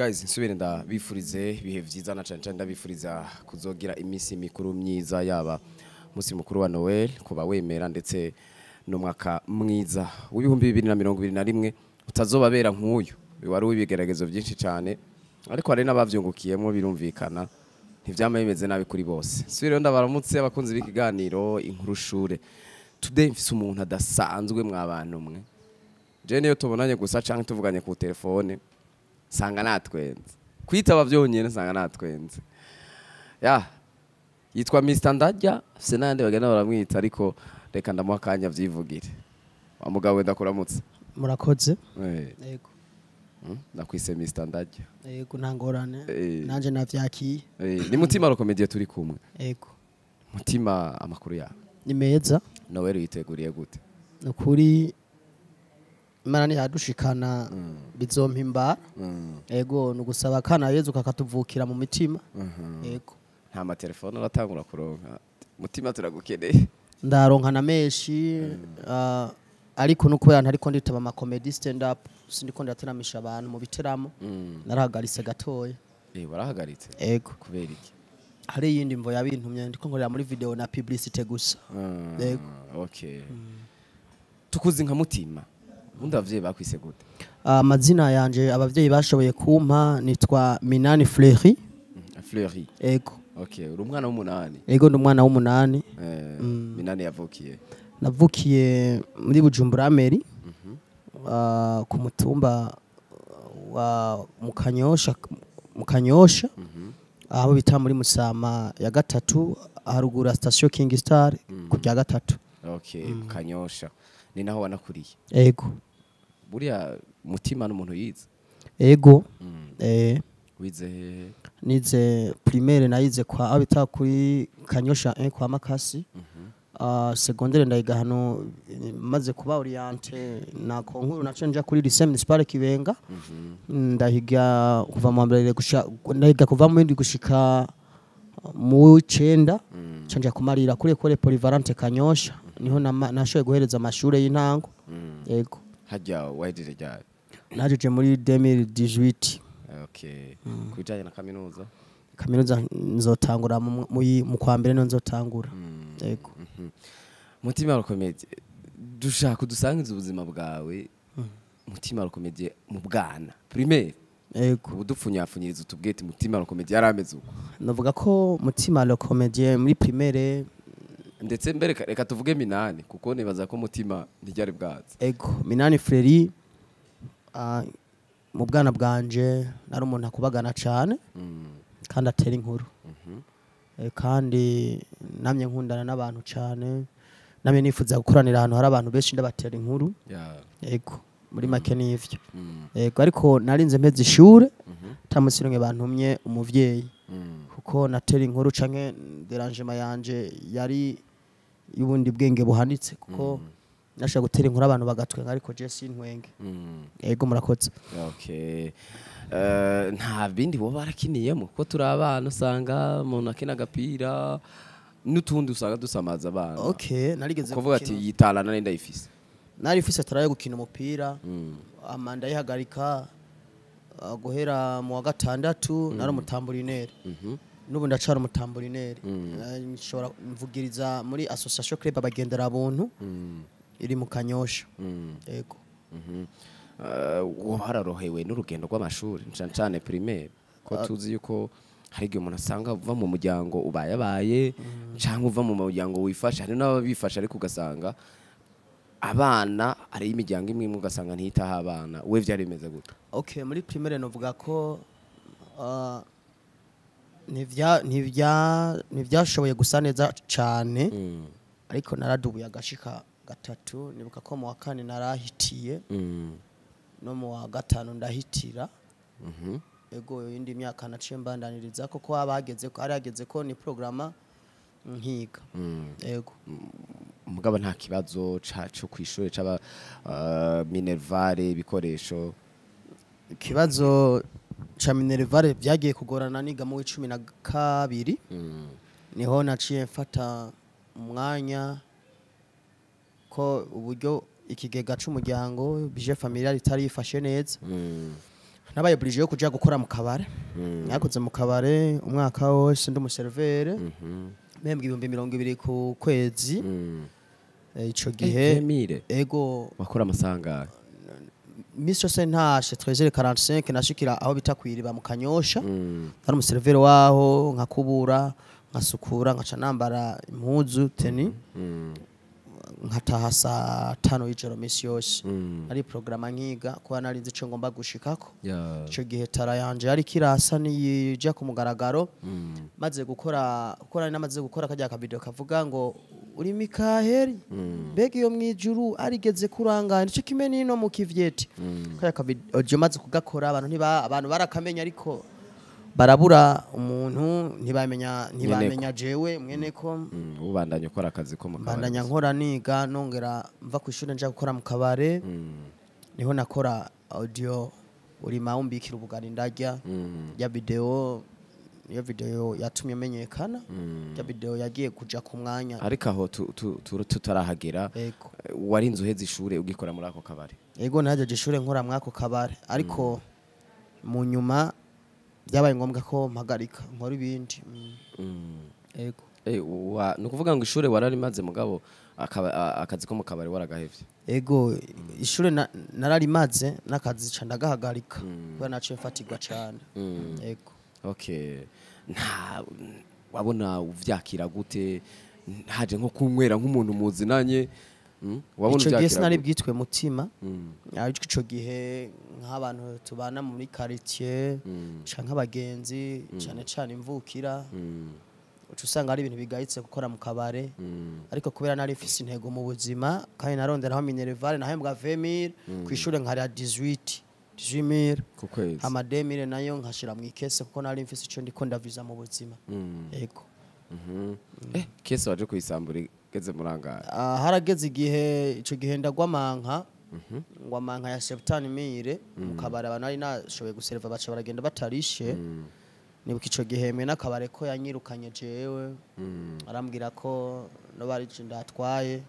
Guys, nsubire ndabifurize ibihe vyiza, na cane cane ndabifuriza kuzogira iminsi mikuru myiza, yaba musi mukuru wa Noel kuba wemera, ndetse n'umwaka mwiza w'2021 utazobabera nk'uyu wari w'ibigeragezo byinshi cyane, ariko hari n'abavyungukiyemo. Birumvikana ntivyama bimeze nabi kuri bose. Nsubire rero ndabaramutse abakunzi b'ikiganiro Inkuru Shure. Today mfise umuntu adasanzwe mwa bantu mwe. Je niyo tubonanye gusa canke tuvuganye ku telefone, sanga natwenze. Kwitaba byonyene sanga natwenze. Ya yitwa Mr Ndarya, afise n'ayandi bagenda baramwita, ariko reka ndamuha akanya vyivugire. Wa mugabo we, ndakuramutse. Murakoze. Yego. Ndakwise Mr Ndarya. Yego, nta ngorane. Nanje navyakiye. Ni Mutima le Comédien turi kumwe. Yego. Mutima, amakuru yawe? Ni meza. Noel witeguriye gute? Nukuri Imana ntiyadushikana, bizompimbara. Yego, ni ugusaba kana Yezu kakatuvukira mu mitima. Yego. Nta matelefone uratangura kuronka? Mutima, turagukeneye. Ndaronka na menshi, ariko no kubera ntariko nditaba ama comedy stand up, sindiko ndateramisha abantu mu biteramo. Narahagaritse gatoya. Warahagaritse? Yego. Kubera iki? Hari iyindi mvo yabintumye, ndiko nkorera muri video na publicité gusa. Yego. Okay, tukuzi nka Mutima, ubundi abavyeyi bakwise gute? Amazina yanje abavyeyi bashoboye kumpa nitwa Minani Fleury. Fleury? Ego. Okay, uri umwana w'umunani? Ego, ndi umwana w'umunani. Minani yavukiye? Navukiye muri Bujumbura Mairie, ku mutumba wa Mukanyosha, Mukanyosha aho bita muri Musama ya gatatu, haruguru ya station King Star ku rya gatatu. Okay, Kanyosha ni naho wanakuriye? Ego. Buriya Mutima n'umuntu yize? Ego. Wize hehe? Nize primaire, nayize kwa aho bita kuri Kanyosha 1 kwa Makasi. Secondaire ndayiga hano, maze kuba orienté na concours naco nja kuri lycée municipal Kibenga. Ndahiga kuva mu mbere gusha, ndahiga kuva mu w'indwi gushika mu w'icenda, nca nja kumarira kuri école polyvalente Kanyosha, niho nashoboye guhereza amashure y'intango. Yego. Hajya wahejeje ryari? Najeje muri 2018. Okay, ku bijanye na kaminuza? Kaminuza nzotangura mu kwa mbere niho nzotangura. Yego. Mutima le Comédien, dushaka udusangize ubuzima bwawe. Mutima le Comédien mu bwana, primaire? Yego. Ubu dupfunyapfunyiriza, utubwire ati Mutima le Comédien yari ameze uko. Navuga ko Mutima le Comédien muri primaire, Ndetse mbere reka tuvuge Minani, kuko nibaza ko Mutima ntiryari bwaza. Ego, Minani Fleury, mu bwana bwanje nari umuntu akubagana cane kandi atera inkuru. Kandi namye nkundana n'abantu cane, namye nifuza gukoranira ahantu hari abantu benshi ndabatera inkuru. Ego, muri make nivyo. Ego, ariko narinze mpeze ishure tamusironke bantumye umuvyeyi, kuko natera inkuru canke dérangement yanje yari y'ubundi bwenge buhanitse, kuko nashaka gutera inkuru abantu bagatwenga, ariko je sintwenge. Ego, murakoze. Okay. Nta bindi bo barakiniyemo? Kuko turi abana, usanga umuntu akina agapira n'utundi usanga dusamaza abana. Okay, narigeze Kuvuga ati gukina. Yitalana nari ndayifise. Nari mfise talent yo gukina umupira, ama ndayihagarika. Guhera mu wa gatandatu nari umutamburinere, n'ubu ndacara umutamburinere. Nshobora mvugiriza muri association club abagendera buntu iri mu Kanyosha. Yego. Woba wararohewe n'urugendo rw'amashuri, cane cane primaire, ko tuzi yuko hari igihe umuntu asanga uva mu muryango ubayabaye canke uva mu muryango wifasha, hari n'ababifasha, ariko ugasanga abana hari imiryango imwe imwe ugasanga ntiyitaho abana. We vyari bimeze gute? Okay, muri primaire novuga ko ntivyashoboye gusa neza cane, ariko naradubuye agashika gatatu. Nibuka ko mu wa kane narahitiye, no mu wa gatanu ndahitira. Ego, iyindi myaka naciye mbandaniriza koko haba hageze ko hari hageze ko ni programme nkiga. Ego. Mugabo nta kibazo co kw'ishure c'aba minerval, ibikoresho? Ikibazo ca minerval byagiye kugorana niga mu w'12, niho naciye mfata umwanya ko uburyo ikigega c'umuryango, budget familial, itari yifashe neza. Nabaye obligé yo kuja gukora mu kabare. Nakoze mu kabare umwaka wose ndi umuserveur, mpembwa 20,000 ku kwezi. Ico gihe Emire ego. Wakora amasanga? Misi yose ntashe 13h45, nashikira aho bita kwiriba mu Kanyosha. Nari umuserveur waho, nkakubura, nkasukura, nkaca nambara impuzu tenue, nkataha saa 5 y'ijoro misi yose. Nari programme nkiga kuba nari nzi ico ngomba gushikako. Ico gihe tara yanje yari kirasa niyija ku mugaragaro. Maze gukora, kuko nari namaze gukora kajya akavideo kavuga ngo uri Mikaheli, mbega iyo mwijuru arigeze kurangana ico kimwe nino mu kivyeti. Kajya akavideo maze kugakora, abantu ntiba abantu barakamenya, ariko barabura umuntu, ntibamenya jewe mweneko. Ubandanya ukora akazi ko mu kabare? Mbandanya nkora, niga, nongera mva ku ishuri nja gukora mu kabare. Niho nakora audio urima umbikira ubugari ndarya. Ya video, niyo video yatumye menyekana, ya video yagiye kuja ku mwanya. Ariko aho tutarahagera, Ego. Warinze uheze ishure ugikora muri ako kabare? Ego, nahejeje ishure nkora mwako kabare, ariko mu nyuma byabaye ngombwa ko mpagarika nkora ibindi. Ego. Ni ukuvuga ngo ishure wararimaze, mugabo akazi ko mu kabare waragahevye? Ego, ishure nararimaze n'akazi ca ndagahagarika kubera naciye mfatirwa cane. Ego. Okay, nta wabona uvyakira gute haje nko kunywera nk'umuntu muzinanye? Wabona Ico gihe uvyakira sinari gute? bwitwe mutima, ariko ico gihe nk'abantu tubana muri quartier canke abagenzi, cane cane imvukira, uca usanga ari ibintu bigayitse gukora mu kabare. Ariko kubera nari mfise intego mu buzima kandi naronderaho minerval, nahembwa 20,000 ku ishure, nkariha 18 18000 Ku kwezi? Hama 2000 nayo nkashira mu ikese, kuko nari mfise ico ndiko ndaviza mu buzima. Ego. Kese waje kuyisambura igeze murangara? Ah, harageze igihe, ico gihe ndagwa manka, ngwa manka ya 70,000 mu kabare. Abantu nari nashoboye guserva baca baragenda batarishe. Nibuka ico gihe mwe n'akabare ko yanyirukanye jewe, arambwira ko no bari ndatwaye.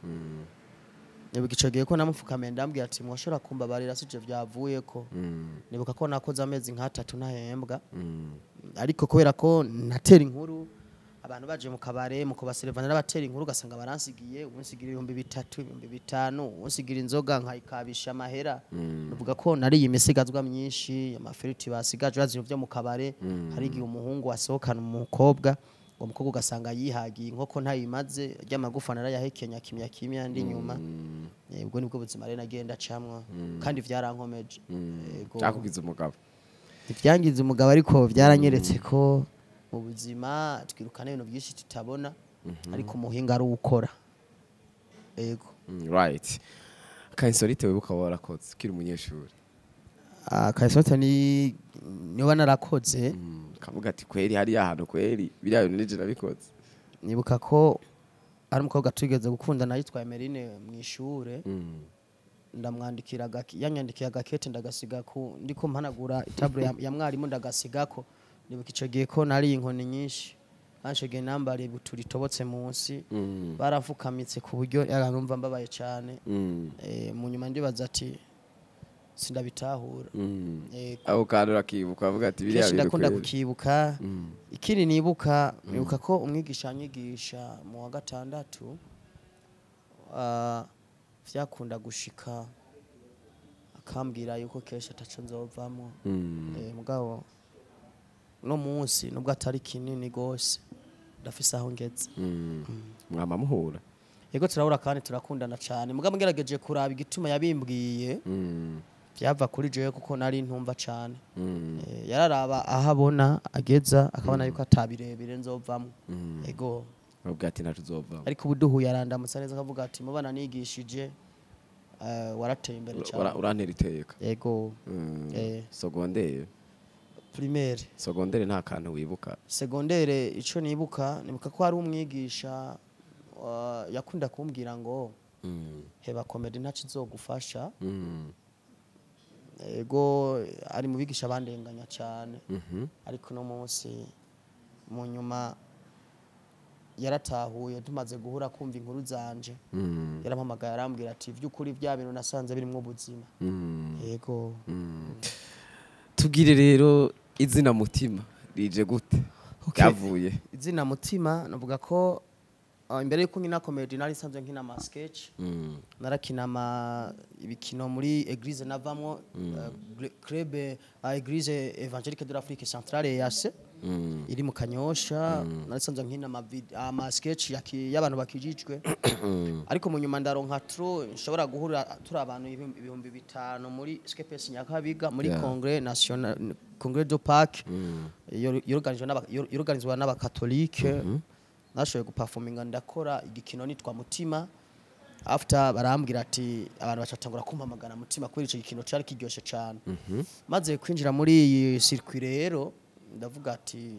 Nibuka ico gihe ko namupfukamiye, ndambwira ati mwashobora kumbabarira, sije vyavuyeko. Nibuka ko nakoze amezi nk'atatu ntahembwa, ariko kubera ko natera inkuru, abantu baje mu kabare mu kubaserva narabatera inkuru, ugasanga baransigiye, unsigira 3000, 5000, unsigira inzoga nkayikabisha amahera. Nuvuga ko nariye imisigazwa myinshi, amafiriti basigaje bazi byo mu kabare. Hari igihe umuhungu asohokana umukobwa, uwo mukobwa ugasanga yihagiye inkoko ntayimaze, ry'amagufa narayahekenya kimya kimya ndi nyuma. Ubwo nibwo buzima rero nagenda camwa, kandi vyarankomeje. Yego. Cyakugize umugabo? Ntibyangize umugabo, ariko byaranyeretse ko mu buzima twirukana ibintu byinshi tutabona, ariko umuhinga ari uwukora. Yego. Right, ka insolite wibuka warakoze ukiri umunyeshuri? Ka insolite ni niba narakoze? Kavuga ati kweri hariya hantu, kweri biriya bintu nije nabikoze. Nibuka ko ari umukobwa tugeze gukundana yitwa Emeline mu ishure. Ndamwandikira yanyandikiye agakete, ndagasiga ku ndiko mpanagura itableau ya mwarimu, ndagasigako. Nibuka ico gihe ko nari inkoni nyinshi, kandi ico gihe nambariye buturi itobotse munsi. Baramfukamitse ku buryo yaranumva mbabaye cyane. Mu nyuma ndibaza ati sindabitahura. Aho kandi urakibuka avuga ati biriya Kenshi bintu ndakunda kweri. kukibuka. Ikindi nibuka, nibuka ko umwigisha anyigisha mu wa gatandatu, vyakunda gushika akambwira yuko kenshi ataco nzovamwo. Mugabo no munsi nubwo atari kinini gose, ndafise aho ngeze. Mwama muhura? Yego, turahura kandi turakundana cane, mugabo ngerageje kuraba igituma yabimbwiye, vyava kuri jewe kuko nari ntumva cane. Yararaba aho abona ageza, akabona yuko atabirebire nzovamwo. Ego. Avuga ati ntaco uzovamwo. Ariko ubu duhuye arandamutsa neza, akavuga ati mubana nigishije, warateye imbere cane. Urantera iteka. Ego. Secondaire? Primaire. Secondaire nta kantu wibuka? Secondaire, ico nibuka, nibuka ko hari umwigisha yakunda kumbwira ngo heba comédie, ntaco izogufasha. Ego, ari mu bigisha bandenganya cane, ariko no munsi mu nyuma yaratahuye. Tumaze guhura kumva inkuru zanje, yarampamagaye arambwira ati vy'ukuri bya bintu nasanze birimwo ubuzima. Yego. Tubwire rero, izina Mutima rije gute? Okay. Yavuye Izina Mutima, navuga ko imbere yuko nkina comedy nari nsanzwe nkina ama sketch. Narakina ama ibikino muri église navamwo, club église évangélique de l'Afrique centrale, EAC, iri mu Kanyosha. Nari nsanzwe nkina ama sketch y'abantu bakijijwe, ariko mu nyuma ndaronka tro nshobora guhura turi abantu 5000 muri SKPS Nyakabiga, muri Congrès national, Congrès de Pâques yorganizwa n'abakatolike. Nashoboye guperforminga, ndakora igikino nitwa Mutima. After barambwira ati, abantu bacatangura kumpamagara Mutima kubera ico gikino cari kiryoshe cane. Maze kwinjira muri iyi circuit rero, ndavuga ati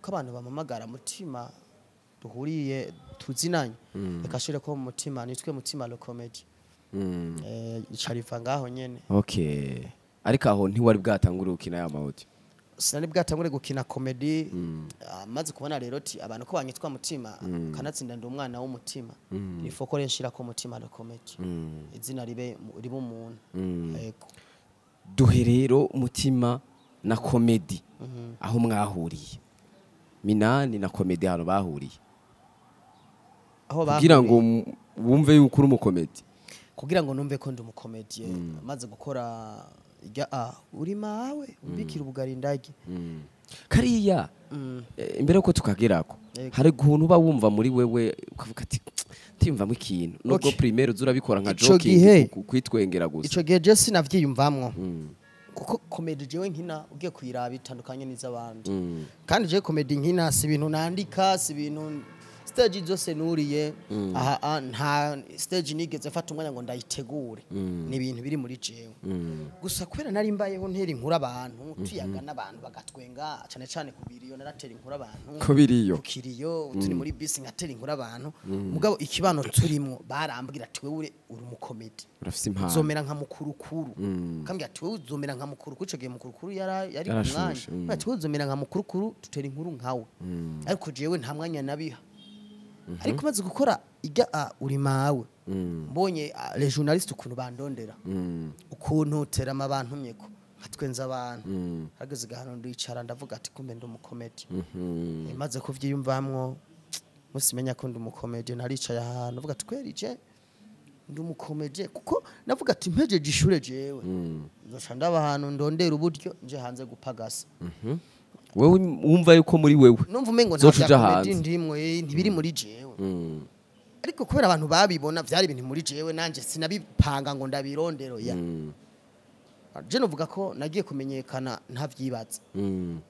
ko abantu bampamagara Mutima duhuriye tuzinanye, reka shire ko Mutima nitwe Mutima le comedy. Ica riva ngaho nyene. Okay, ariko aho ntiwari bwatangure gukina ya ma audio? Sinari bwatangure gukina comedy. Maze kubona rero ti abantu ko banyitwa Mutima, kanatsinda ndi umwana w'umutima, il faut ko rero nshirako Mutima le comedy, izina ribe ribe umuntu. Yego. Duhe rero Mutima na comedy aho mwahuriye, Minani na comedy ahantu bahuriye. Aho kugira ngo bahuriye. Wumve yuko uri umukomedi. Kugira ngo numve ko ndi umukomediye, maze gukora ijya a uri mawe umbikira ubugari ndage. Kariya imbere yuko tukagerako, Yego. hari ukuntu uba wumva muri wewe ukavuga ati ndiyumvamo ikintu, nubwo primaire uza urabikora nka Ico joking, kwitwengera gusa. Ico gihe je sinavyiyumvamwo, kuko comedy jewe nkina ugiye kuyiraba itandukanye n'iz'abandi. Kandi je comedy nkina si ibintu nandika, si ibintu stage zose nuriye aha, nta stage nigeze mfata umwanya ngo ndayitegure. Ni ibintu biri muri jewe gusa, kubera nari mbayeho ntera inkuru abantu, tuyaga n'abantu bagatwenga, cyane cyane ku biriyo naratera inkuru abantu. Ku biriyo. Ku kiriyo, turi muri bisi ngatera inkuru abantu. Mugabo ikibano turimwo barambwira ati wewe uri umukomedi, urafise impano, uzomera nka Mukurukuru. Kambwira ati wowe uzomera nka Mukurukuru. Ico gihe Mukurukuru yari ku mwanya. Yarashushe. Ati wowe uzomera nka Mukurukuru, tutera inkuru nkawe. Ariko jewe nta mwanya nabiha. Ariko maze gukora ijya a uri mawe, mbonye les journalistes ukuntu bandondera, ukuntu terama bantumyeko nkatwenza abantu, hageze gahano ndicara ndavuga ati kumbe ndi umukomedi. Maze kuvyiyumvamwo, musimenya ko ndi umukomedi, naricaye ahantu ndavuga ati kweri je ndi umukomedi, kuko navuga ati mpejeje ishure jewe nzoca ndaba ahantu ndondera uburyo nje hanze gupagasa. Wewe wumva yuko muri wewe Numva umengo nta uzoca vya uja comedy hanze. ndimwo, ntibiri muri jewe. Ariko kubera abantu babibona vyari ibintu muri jewe, nanje sinabipanga ngo ndabirondero ya. Je novuga ko nagiye kumenyekana ntavyibaza.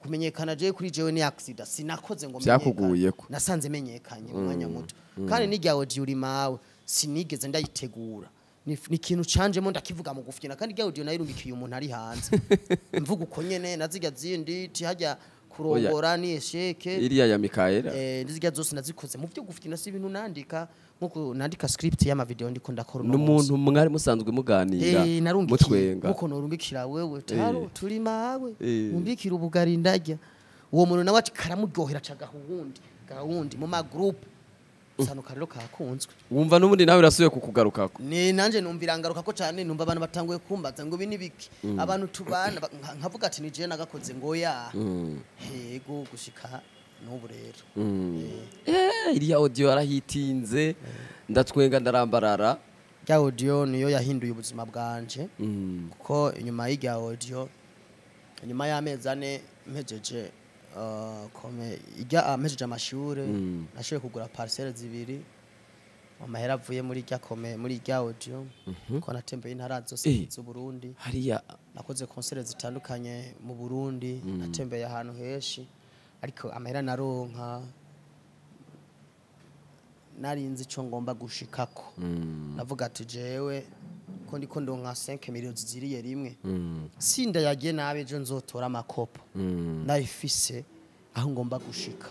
Kumenyekana je kuri jewe ni accident, sinakoze ngo menyekane. Vyakuguyeko. Nasanze menyekanye mu mwanya muto. Kandi n'irya audio uri mawe sinigeze ndayitegura, ni ikintu canjemo ndakivuga mu gufyina. Kandi irya audio nayirungikiye umuntu ari hanze, mvuga uko nyene nazirya zindi ti hajya kurongora ni esheke. Iriya ya Mikaela. Nizirya zose nazikoze mu byo gufyina, si ibintu nandika nkuko nandika script y'ama video ndiko ndakora uno munsi. N'umuntu mwari musanzwe muganira, Narungikiye mutwenga. Nkuko norungikira wewe taro turi mawe umbikira ubugari ndarya, uwo muntu nawe ati karamuryohera, aca agaha uwundi, agaha uwundi mu ma group sanuka rero kakunzwe. Wumva n'ubundi nawe urasubiye kukugarukako. Ni nanje numva irangaruka ko cyane, numva abantu batanguye kumbaza ngo ibi ni biki, abantu tubana nkavuga ati ni je nagakoze, ngo ya hego gushika n'ubu rero. Iriya audio yarahitinze, ndatwenga ndarambarara. Rya audio niyo yahinduye ubuzima bwanje, kuko inyuma y'irya audio, inyuma y'amezi 4 mpejeje kome ijya mpejeje amashure, nashoboye kugura parcelle zibiri amahera avuye muri irya kome, muri irya audio, ko natembeye intara zose z'u Burundi. Hariya Nakoze concert zitandukanye mu Burundi, natembeye ahantu henshi, ariko amahera naronka narinzi ico ngomba gushikako. Navuga ati jewe ko ndiko ndonka 5 millions ziriye rimwe, sindayagiye nabi, ejo nzotora amakopo. Narifise aho ngomba gushika,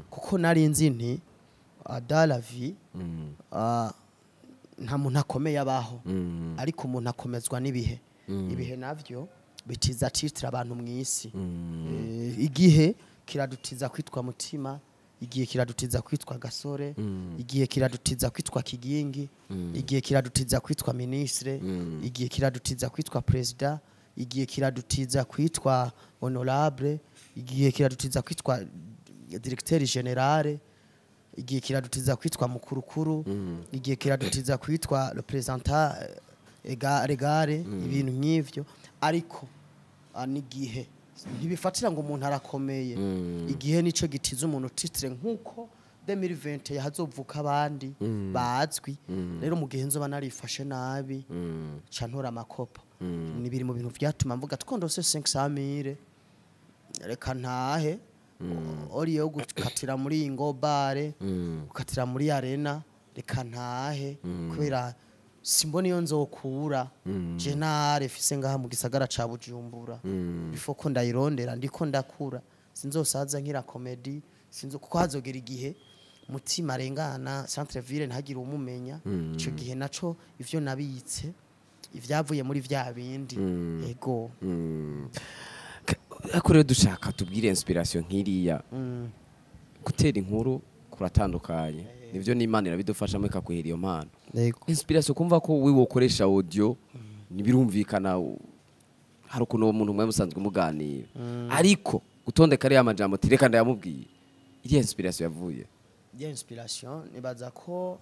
kuko narinzi nti dans la vie nta muntu akomeye abaho, ariko umuntu akomezwa n'ibihe. Ibihe navyo bitiza titre abantu mw'isi. Igihe kiradutiza kwitwa Mutima, igihe kiradutiza kwitwa Gasore, igihe kiradutiza kwitwa Kigingi, igihe kiradutiza kwitwa ministre, igihe kiradutiza kwitwa president. Igihe kiradutiza kwitwa honorable, igihe kiradutiza kwitwa directeur général, igihe kiradutiza kwitwa mukurukuru, igihe kiradutiza kwitwa représentant légal, ibintu nk'ivyo. Ariko n'igihe ntibifatira ngo umuntu arakomeye. Igihe nico gitiza umuntu titre, nkuko 2020 hazovuka abandi bazwi. Rero mu gihe nzoba narifashe nabi, ca ntora amakopo. Ni biri mu bintu vyatuma mvuga twondose 500 000, reka ntahe, ori yo gukatira muri iyi ngobare, gukatira muri arena, reka ntahe, kubera simbona iyo nzokura. Je nare fise ngaha mu gisagara ca Bujumbura, before ko ndayirondera, ndiko ndakura, sinzosaza nkira comedy, sinzo kuko hazogera igihe mutima arengana centre ville ntagire umumenya. Ico gihe naco ivyo nabitse, ivyavuye muri vya bindi, ego. Ariko rero dushaka tubwire inspiration nk'iriya. Gutera inkuru kuratandukanye, nivyo, n'Imana irabidufashamo ikakwihera iyo mpano. Inspiration kumva ko wiwe ukoresha audio ntibirumvikana, hari ukuntu uwo muntu mwe musanzwe muganira, ariko gutondeka ariya majambo ati reka ndayamubwiye, iriya inspiration yavuye? Iyo inspiration nibaza ko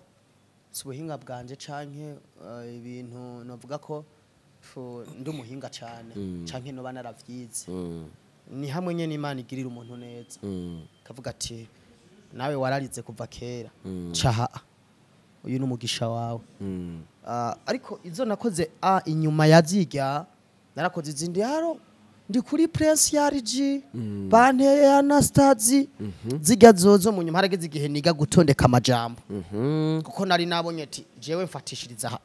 si ubuhinga bwanje canke ibintu novuga ko ndi umuhinga cane canke noba naravyize. Ni hamwe nyene Imana igirira umuntu neza, kavuga ati nawe wararize kuva kera, caha uyu ni umugisha wawe. Ariko izo nakoze inyuma ya zirya, narakoze izindi haro ndi kuri Prince Yarg, banteye Anastazi, zirya zozo mu nyuma harageze igihe niga gutondeka amajambo, kuko nari nabonye ati jewe mfatishiriza aha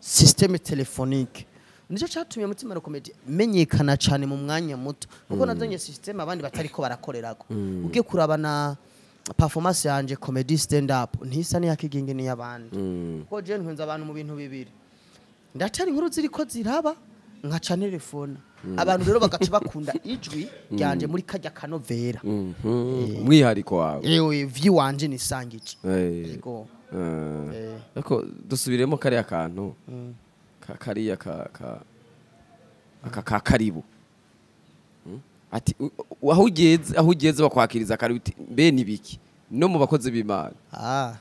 système téléphonique. Nicyo cyatumye Mutima Comedy menyekana cyane mu mwanya muto, kuko nazanye système abandi batariko barakorerako. Ugiye kuraba na performance yanje, comedy stand up, ntisa n'iya Kigingi n'iy'abandi, kuko je ntwenza abantu mu bintu bibiri: ndatera inkuru ziriko ziraba, nkaca telefona abantu, rero bagaca bakunda ijwi ryanje muri kajya kanovera. Umwihariko wawe. Ewe, vyiwanje nisangije. Yego. Ariko dusubiremo kariya kantu kariya ka ka aka ka karibu. Ati aho ugeze bakwakiriza karibu, uti mbe nibiki no mu bakozi b'Imana? Ah,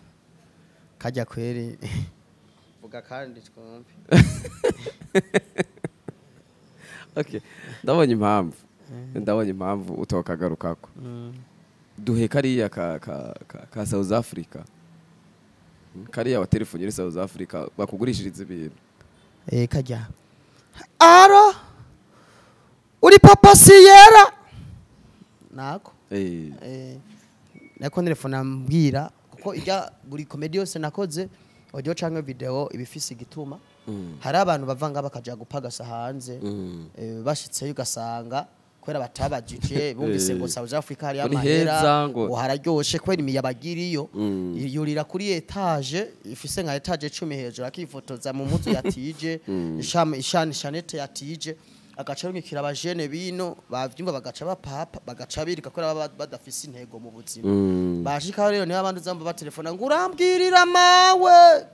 kajya kweri, vuga kandi twumve. Okay, ndabonye impamvu utokagarukako. Duhe kariya ka South Africa. Kariya wa telefone uri South Africa bakugurishiriza ibintu. Eh, kajya aro uri papa siyera nako. Nako telefone ambwira, kuko ijya buri comedy yose nakoze, audio canke video, ibifise igituma. Hari abantu bavanga bakaja gupagasa hanze, bashitseyo ugasanga kubera batabajije, bumvise ngo South Africa hari Ngo ni amahera, heza, ngo- ngo hararyoshe kubera imiyabaga iriyo, yurira kuri étage ifise nka étage 10 hejuru, akifotoza mu mpuzu yatije, ishanete yatije, agaca arungikira abajene bino bavyumva, bagaca bapapa, bagaca birika kubera baba badafise intego mu buzima. Bashikaho rero niba abandi uzamba batelefona ngo urambwirira mawe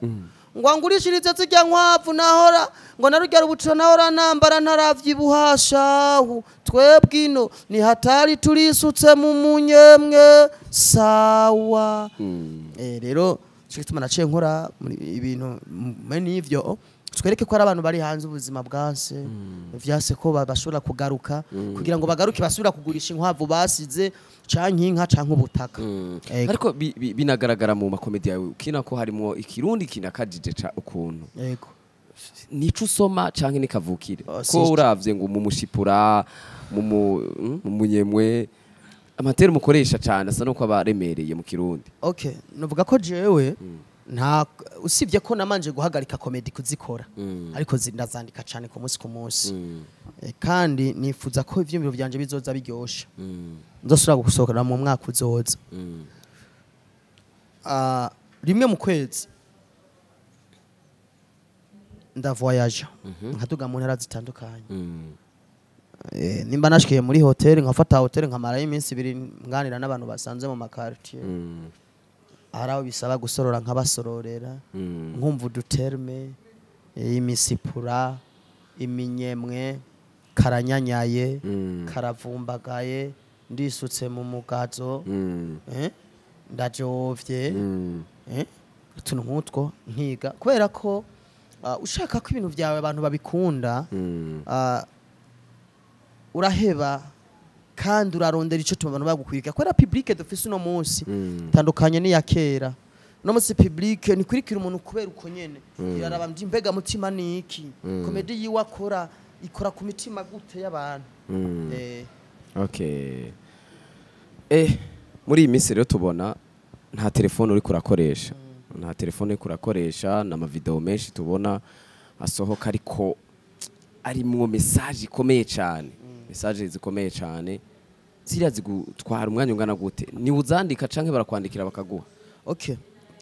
ngo angurishirize zirya nkwavu nahora, ngo narurya rubuto nahora nambara ntaravyibuhashahu, twebwe ino ni hatari, turisutse mu munyemwe sawa. Rero cyo gituma naciye nkora muri ibintu mwe n'ivyo, twereke ko ari abantu bari hanze ubuzima bwanse vyase ko bashobora kugaruka, kugira ngo bagaruke basubira kugurisha inkwavu basize canke inka canke ubutaka. Ego. Ariko binagaragara mu makomedi yawe ukina ko harimo ikirundi kinakajije ca ukuntu. Yego. Nico usoma canke ni kavukire? Oh, ko uravye ngo mu mushipura, mu munyemwe, amateri mukoresha cane asa nuko abaremereye mu kirundi. Okay, novuga ko jewe nta, usibye ko namanje guhagarika comedy kuzikora, ariko ndazandika cyane ku munsi ku munsi. Kandi nifuza ko ivyumviro vyanje bizoza biryoshe, nzosubira gusohokana mu mwaka uzoza. Rimwe mu kwezi ndavoyaja, nkaduga mu ntara zitandukanye. Nimba nashikiye muri hotel, nkafata hotel, nkamarayo iminsi 2, nganira n'abantu basanze mu makartier. Hari aho bisaba gusorora, nkabasororera, nkumva uduterme, imisipura, iminyemwe. Karanyanyaye, karavumbagaye, ndisutse mu mugazo, ndajovye, utuntu nk'utwo nkiga, kubera ko ushaka ko ibintu byawe abantu babikunda, uraheba kandi urarondera ico tuma abantu bagukwirika, kubera public dufise uno munsi tandukanye n'iya kera. Uno munsi public ntikurikira umuntu kubera uko nyene, iraraba mbi mbega mutima niki, comédie yiwe akora ikora ku mitima gute y'abantu. Okay, muri iyi minsi rero tubona nta telefone uriko urakoresha, nta telefone uriko urakoresha, n'amavideo menshi tubona asohoka ariko arimwo message ikomeye cyane, message zikomeye cyane. Ziriya zigutwara umwanya ungana gute? Ni uzandika canke barakwandikira bakaguha? Okay,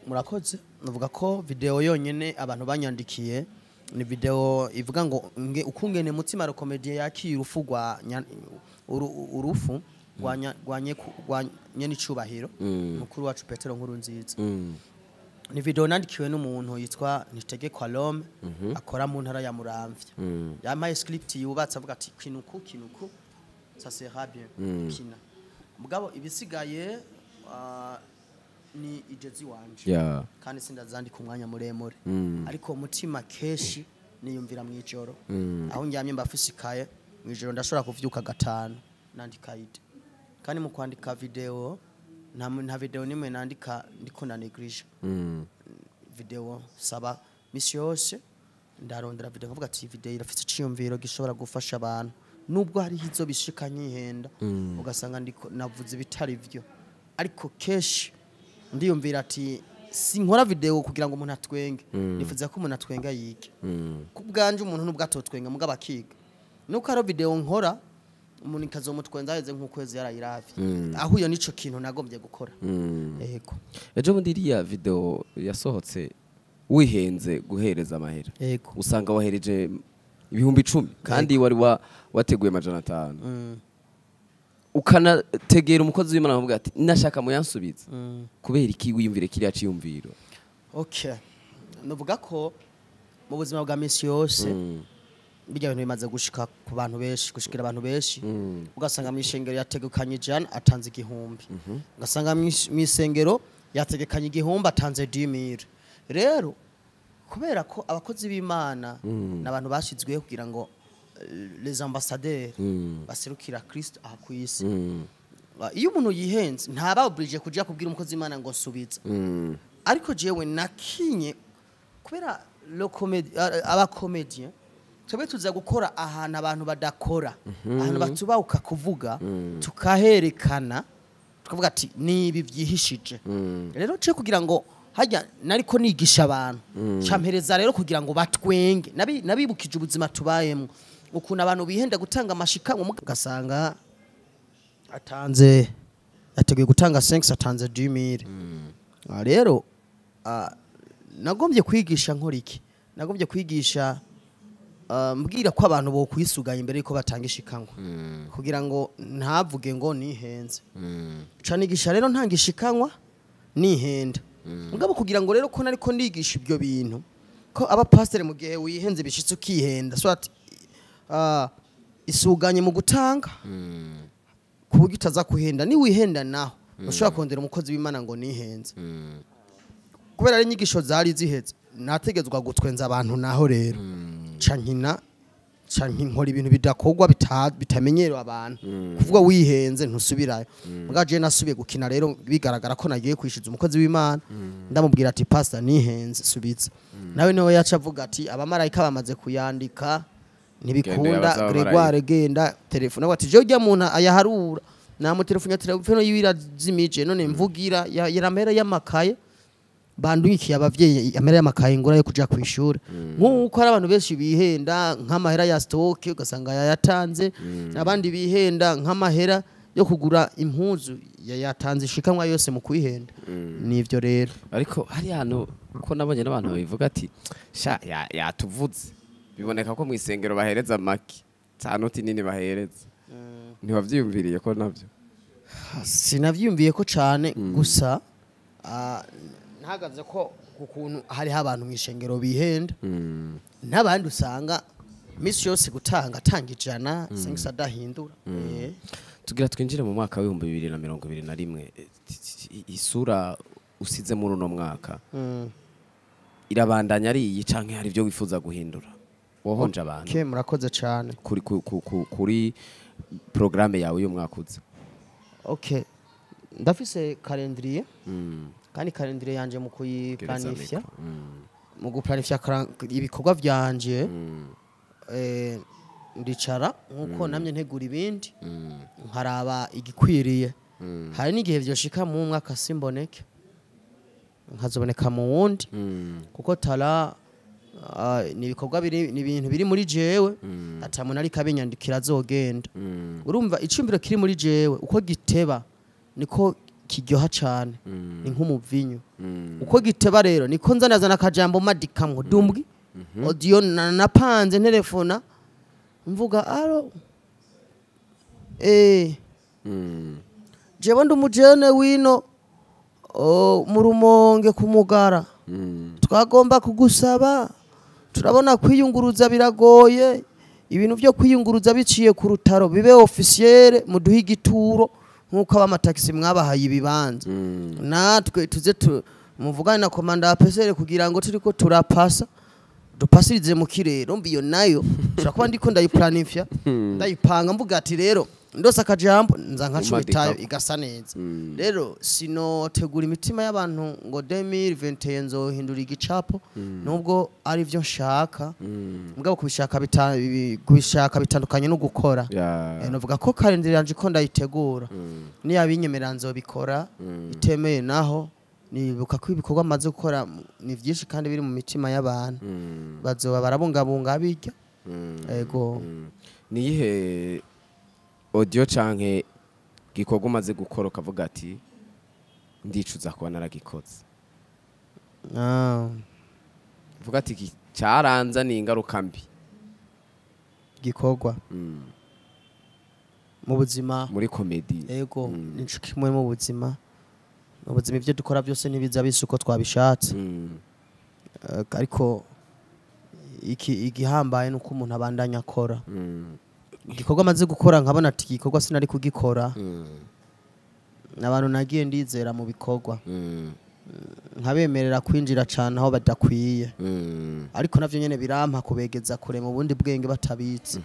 murakoze. Navuga ko video yonyene abantu banyandikiye ni video ivuga ngo nge ukungene Mutima Comedy yakira urufu rwa urufu rwa nyenicubahiro mukuru wacu Petero Nkurunziza. Ni video nandikiwe n'umuntu yitwa Nitegekwa Lome, akora mu ntara ya Muramvya. Yampaye script yubatse, avuga ati kinuku kinuku, ça sera bien kina. Mugabo ibisigaye ni ijezi wanje, kandi sindazandika umwanya muremure, ariko umutima kenshi niyumvira mu ijoro aho ndyamye, mbafise ikaye mu ijoro, ndashobora kuvyuka 5 nandika idée. Kandi mu kwandika video nta video nimwe nandika ndiko na néglige video. Saba misi yose ndarondera video nkavuga ati iyi video irafite iciyumviro gishobora gufasha abantu, nubwo hariho izo bishika nkihenda ugasanga ndiko navuze ibitari vyo, ariko kenshi ndiyumvira ati sinkora video kugira ngo umuntu atwenge, nifuza ko umuntu atwenga yige. Ku bwanje umuntu nubwo atotwenga mugabo akiga, nuko ari video nkora umuntu ikazomutwenza haheze nk'ukwezi yarayiravye, ahuye n'ico kintu nagombye gukora. Yego. Ejo bundi iriya video yasohotse wihenze guhereza amahera, usanga wahereje 10,000 kandi wari wateguye 500, ukanategera umukozi w'Imana avuga ati nashaka muyansubize. Kubera iki wiyumvire kiriya ciyumviro? Okay, nuvuga ko mu buzima bwa misi yose bijya bintu bimaze gushika ku bantu benshi, gushikira abantu benshi, ugasanga mu ishengero yategekanye 100 atanze 1000, ugasanga mu isengero yategekanye 1000 atanze 10,000. Rero kubera ko abakozi b'Imana n'abantu bashizweho kugira ngo les ambassadeurs baserukira Kristo aha ku isi, iyo umuntu yihenze ntaba obligé kuja kubwira umukozi w'Imana ngo subiza. Ariko jewe nakinye kubera le comédie, aba comédien twebwe tuza gukora ahantu abantu badakora, ahantu batubahuka kuvuga, tukaherekana tukavuga ati nibi byihishije. Rero ce kugira ngo hajya nariko nigisha abantu, campereza rero kugira ngo batwenge. Nabibukije ubuzima tubayemo, ukuntu abantu bihenda gutanga amashikanwa, ugasanga atanze, yateguye gutanga 5 atanze 10,000. Rero nagombye kwigisha nkora iki? Nagombye kwigisha mbwira ko abantu bo kwisuganya imbere yuko batanga ishikanwa, kugira ngo ntavuge ngo nihenze. Ca nigisha rero ntanga ishikanwa nihenda, mugabo kugira ngo rero ko nariko ndigisha ibyo bintu ko abapasiteri mu gihe wihenze bishitse ukihenda, so ati isuganye mu gutanga ku buryo utaza kuhenda. Ni wihenda naho ushobora kondera umukozi w'Imana ngo nihenze, kubera ari inyigisho zari ziheze, nategetswa gutwenza abantu. Naho rero ca nkina, ca nkora ibintu bidakorwa, bitamenyerewe abantu. Kuvuga wihenze ntusubirayo. Muga je nasubiye gukina rero bigaragara ko nagiye kwishyuza umukozi w'Imana, ndamubwira ati pastor, nihenze, subiza. Nawe niwe yaca avuga ati abamarayika bamaze kuyandika, ntibikunda. Genda yabaza. Gregoire, genda telefone ati je ujya muntu ayaharura namutelefone, telefone yiwe irazimije, none mvugira yaramera y'amakaye bandungikiye abavyeyi, amahera y'amakaye ngura yo kuja kwishura. Nk'uko hari abantu benshi bihenda nk'amahera ya stock ugasanga yayatanze, abandi bihenda nk'amahera yo kugura impuzu yayatanze ishikanwa yose mu kwihenda. Nivyo rero. Ariko hari hantu ko nabonye n'abantu babivuga ati sha yatuvuze, biboneka ko mu isengero bahereza make, nta noti nini bahereza. Ntiwavyiyumviriye ko navyo? Sinavyiyumviye ko cane, gusa ntahagaze ko ku kuntu hariho abantu mu ishengero bihenda n'abandi usanga Misi yose gutanga tanga 100 singisa adahindura. Tugira twinjire mu mwaka w'ibihumbi 2021, isura usize muri uno mwaka irabandanya ari iyi canke hari ibyo wifuza guhindura wohonje abantu? Okay, murakoze cyane. Kuri kuri programme yawe y'umwaka uza. Okay, ndafise calendrier. Kandi calendrier yanje mu kuyiplanifya, mu guplanifya ibikorwa vyanje, ndicara nkuko namye ntegura ibindi, nkaraba igikwiriye. Hari n'igihe vyoshika mu mwaka simboneke, nkazoboneka mu wundi, kuko tara ni ibikorwa biri, ni ibintu biri muri jewe, ata muntu ariko abinyandikira azogenda. Urumva icumbiro kiri muri jewe uko giteba niko kiryoha cane, ni nk'umuvinyu. Uko giteba rero niko nzanazana akajambo madikamwo dumbwi audio napanze ntelefona mvuga aro jewe ndi umujene wino mu Rumonge kumugara, twagomba kugusaba, turabona kwiyunguruza biragoye, ibintu byo kwiyunguruza biciye ku rutaro bibe officiel, muduhe igituro nkuko abamataxi mwabahaye ibibanza, natwe tuze muvugane na komanda wa PCR kugira ngo turiko turapasa dupasirize mu kirere. Umva iyo nayo nshobora kuba ndiko ndayiplanifya, ndayipanga mvuga ati rero ndose akajambo nza nkacubitayo Umadika. igasa neza. Rero sinotegura imitima y'abantu ngo 2021 nzohindura igicapo, nubwo ari byo nshaka. Mugabo kubishaka kubishaka bitandukanye no gukora. Novuga ko calendrier yanje ko ndayitegura, niyabinyemerera nzobikora, itemeye naho nibuka ko ibikorwa maze gukora ni byinshi kandi biri mu mitima y'abantu, bazoba barabungabunga bijya. Ego. Niyihe audio canke gikorwa umaze gukora ukavuga ati ndicuza kuba naragikoze? Uvuga ati iki cyaranza ni ingaruka mbi. Gikorwa mu buzima? Muri comedy. Ego, ni inshuti kimwe mu buzima. Mu buzima ibyo dukora byose ntibiza bisa uko twabishatse. Ariko iki igihambaye ni uko umuntu abandanya akora. Igikorwa amaze gukora nkabona ati igikorwa sinari kugikora. Abantu nagiye ndizera mu bikorwa, nkabemerera kwinjira cyane aho badakwiye, ariko navyo nyene birampa kubegeza kure mu bundi bwenge batabitse.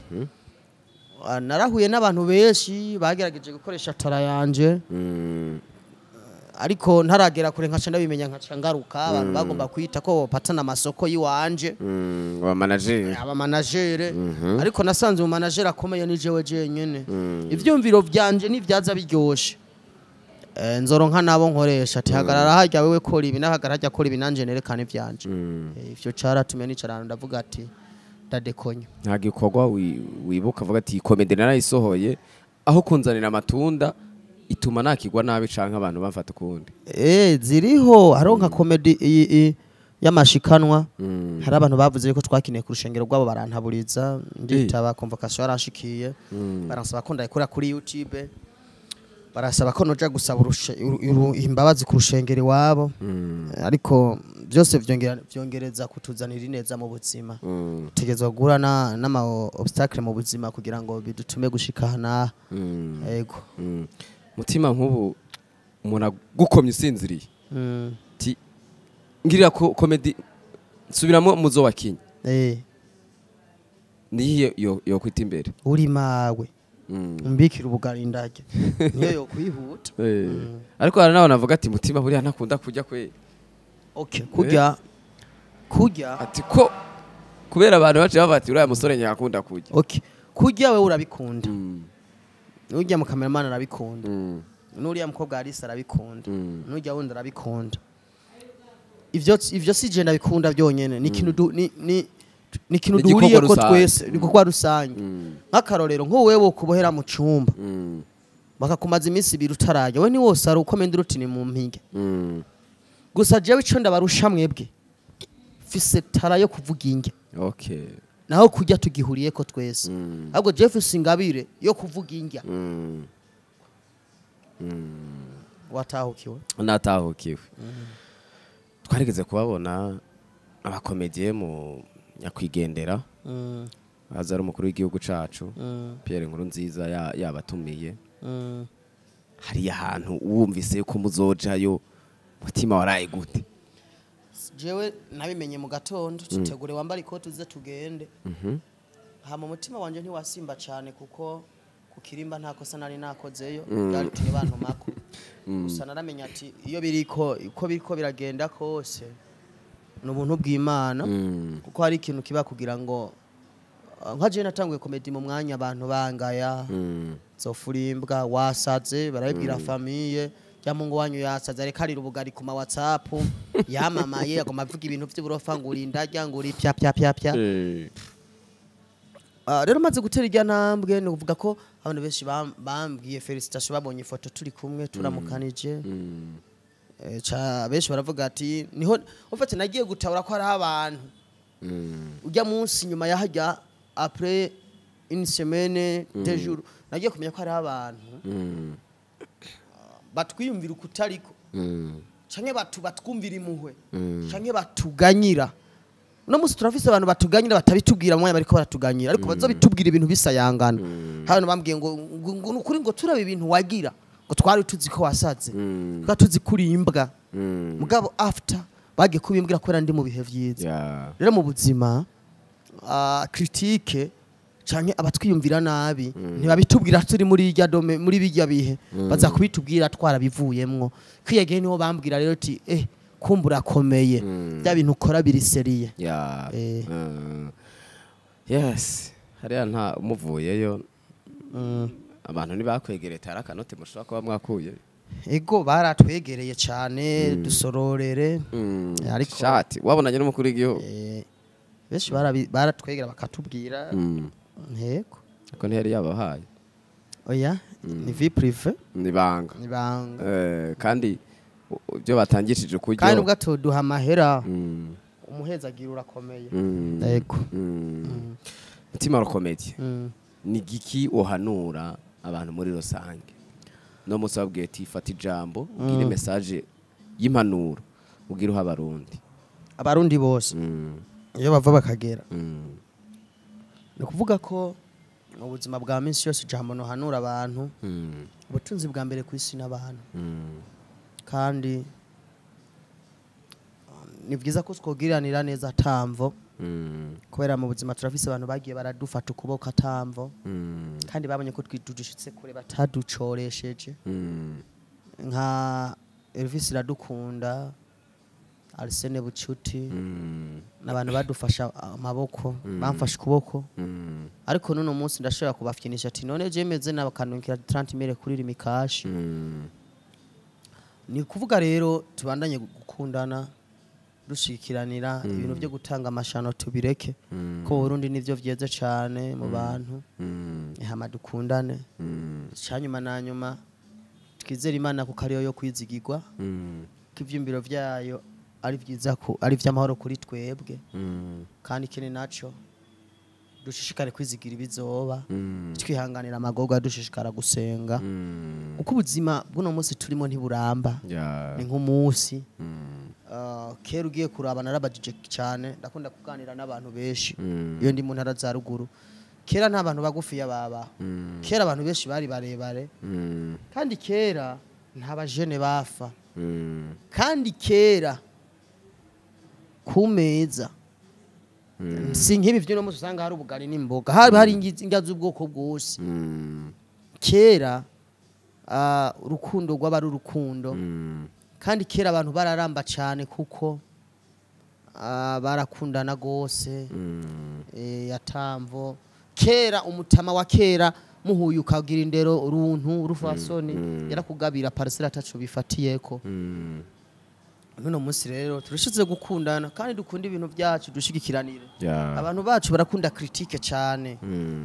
Narahuye n'abantu benshi bagerageje gukoresha tara yanje, ariko ntaragera kure nkaca ndabimenya, nkaca ngaruka. Abantu bagomba kwita ko bopatana amasoko yiwanje. Wa manager. Aba manager. Ariko nasanze mu manager akomeye ni jewe jenyene. Ivyumviro vyanje nivyaza biryoshe, nzoronka nabo nkoresha ati hagarara harya wewe kora ibi, nahagarara harya kora ibi, nanje nerekana ivyanje. Ivyo caratumye nicara ahantu ndavuga ati ndadekonya. Nta gikorwa wibuka avuga ati comedy narayisohoye, aho kunzanira amatunda ituma nakigwa nabi canke abantu bamfata ukundi? Ziriho. Hariho nka comedy iyi y'amashikanwa. Hari abantu bavuze yuko twakiniye ku rushengero rwabo, barantaburiza, nditaba convocation yaranshikiye, baransaba ko ndayikora kuri YouTube, barasaba ko noja gusaba imbabazi ku rushengero iwabo. Ariko byose vyongereza kutuzanira ineza mu buzima. Tutegerezwa guhura n'ama obstacle mu buzima kugira ngo bidutume gushika aha n'aha. Yego. Mutima, nk'ubu umuntu agukomye usinziriye ti ngirira ko comedy nsubiramo muzo wakinye, niyihe yo kwita imbere? Uri mawe, umbikira ubugari ndarya, niyo yokwihuta. Ariko hari n'abantu bavuga ati mutima buriya ntakunda kurya kwe. Okay, kurya kurya. Ati ko kubera abantu baciye bavuga ati uriya musore nyakunda kurya. Okay, kurya wewe urabikunda, n'urya mu cameraman arabikunda, n'uriya mukobwa Alice arabikunda, n'urya wundi arabikunda. Ivyo si je ndabikunda byonyene, ni ikintu ni ikintu Ni igikorwa duhuriyeko rusange. twese, ni igikorwa rusange. Nk'akarorero, nk'uwewe ukubohera mu cumba, bakakumaza iminsi 2 utarajya, we ni wose ari uko menda uruti ni mu mpinge. Gusa jewe ico ndabarusha mwebwe, mfise tara yo kuvuga indya. Naho kurya tugihuriyeko twese, ahubwo jewe mfise ingabire yo kuvuga indya. Watahukiwe? Natahukiwe. Twarigeze kubabona abakomediye mu nyakwigendera. Haza ari umukuru w'igihugu cacu Pierre Nkurunziza yabatumiye. Hariya hantu wumvise ko muzojayo, mutima waraye gute? Jewe nabimenye mu gatondo, tutegure wambara ikoti uze tugende. Hama umutima wanje ntiwasimba cyane, kuko ku kirimba nta kosa nari nakozeyo byaritumye bantumako. Gusa naramenya ati iyo biriko uko biriko biragenda kose ni ubuntu bw'Imana, kuko hari ikintu kiba kugira ngo nka jewe natanguye comedy mu mwanya abantu bangaya, zofurimbwa wasaze, barabibwira famille ya mungu wanyu yasaze, areka arira ubugari ku ma WhatsApp, yamamaye agoma avuga ibintu vy'uburofa, ngo uri ndarya, ngo uri pya pya pya pya. Rero maze gutera irya ntambwe, ni ukuvuga ko abantu benshi bambwiye félicitation babonye ifoto turi kumwe turamukanije. Benshi baravuga ati niho ufite nagiye gutabura ko hariho abantu ujya munsi nyuma yahajya, après une semaine, 2 jours, nagiye kumenya ko hariho abantu batwiyumvira ukutariko, canke batwumvira impuhwe, canke batuganyira. Uno munsi turafise abantu batuganyira batabitubwira mu mwanya bariko baratuganyira, ariko bazobitubwira ibintu bisayangana. Hano bambwiye ngo nukuri ngo turaba ibintu wagira ngo twari tuzi ko wasaze, twari tuzi ko uri imbwa, mugabo after bagiye kubimbwira kubera ndi mu bihe vyiza. Rero mu buzima, critique canke abatwiyumvira nabi ntibabitubwira turi muri irya dome, muri bijya bihe, baza kubitubwira twarabivuyemwo. Kwiyegeye niho bambwira rero ati kumva urakomeye, bya bintu ukora biri sérieux. Yes, hariya nta umuvuyeyo, abantu ntibakwegereye, tari akanoti mushobora kuba mwakuye? Ego, baratwegereye cyane, dusororere. Ariko shati wabonanye n'umukuru w'igihugu. Benshi baratwegera bakatubwira. Ntego. Ariko ntiyari yabahaye. Oya, ni vie privée. Ni banga. Ni banga. Kandi ibyo batangishije ukuryo. Kandi ubwo atoduha amahera, umuhezagira urakomeye. Ego. Mutima rukomeye, ni giki uhanura abantu muri rusange no munsi wabwiye ati fata ijambo ubwire message y'impanuro ubwire uha Abarundi? Abarundi bose iyo bava bakagera, ni ukuvuga ko mu buzima bwa minsi yose ijambo nohanura abantu, ubutunzi bwa mbere ku isi n'abantu. Kandi ni byiza ko twogiranira neza atamvo, kubera mu buzima turafise abantu bagiye baradufata ukuboko atamvo, kandi babonye ko twidudushitse kure bataducoresheje, nka Elvis Iradukunda, Arsene Bucuti, n'abantu badufasha amaboko, bamfashe ukuboko. Ariko n'uno munsi ndashobora kubafyinisha ati none je meze nabakanukira 30 mille kuri Rimikashi. Ni kuvuga rero tubandanye gukundana, dushikiranira, ibintu byo gutanga amashano tubireke, ko Burundi nivyo vyeze cane mu bantu. Hama dukundane. Cyanyuma na nyuma, twizere Imana kuko ariyo yo kwizigirwa, ko ivyumviro vyayo ari vyiza, ko ari vy'amahoro kuri twebwe. Kandi ikindi naco, dushishikare kwizigira ibizoba, twihanganira amagorwa, dushishikara gusenga, kuko ubuzima bw'uno munsi turimo ntiburamba, ni nk'umunsi. Kera ugiye kuraba, narabajije cyane, ndakunda kuganira n'abantu benshi iyo ndi mu ntara za ruguru, kera nta bantu bagufiya baba, kera abantu benshi bari barebare, kandi kera nta bajene bafa, kandi kera ku meza si nk'ibi vy'uno munsi usanga hari ubugari n'imboga, hari hari indya z'ubwoko bwose. Kera urukundo rwaba ari urukundo, kandi kera abantu bararamba cyane kuko barakundana gose. Yatamvo kera umutama wa kera muhuye ukagira indero, uruntu urufasoni, yarakugabira parcelle ataco bifatiyeko. Nuno munsi rero turushize gukundana kandi dukunda ibintu byacu, dushigikiranire. Abantu bacu barakunda critique cyane,